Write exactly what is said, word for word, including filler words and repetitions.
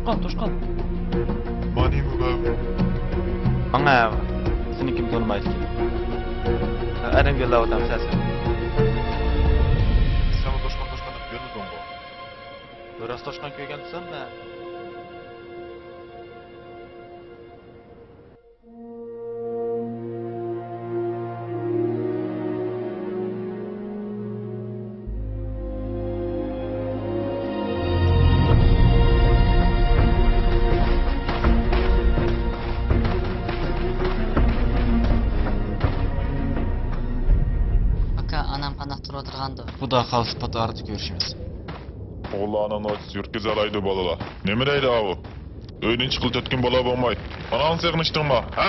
توشقان، توشقان. مانىمۇ بەۋ. ماڭا سېنى كىم تونۇمايدىكەن؟ ئەرەڭگە يوللاۋاتامسەن سەن. سەنمۇ توشقان، توشقان دەپ يۈرمىدىڭغۇ؟ بۇ راست توشقان كۆرگەن دېسەم مەن. ئاكا، ئانام قانداق تۇرۇۋاتىدىغاندۇ؟ خۇدا خالىسا پات ئارىدا كۆرۈشىمىز. ئوغۇللارنىڭ نوچىسى يۇرتقا كېزەلەيدۇ بالىلار. نېمە دەيدۇ ئاۋۇ؟ ئۆيدىن چىققىلى تۆت كۈن بولا بولماي. ئاناڭنى سېغىنىشتىڭما، ھە؟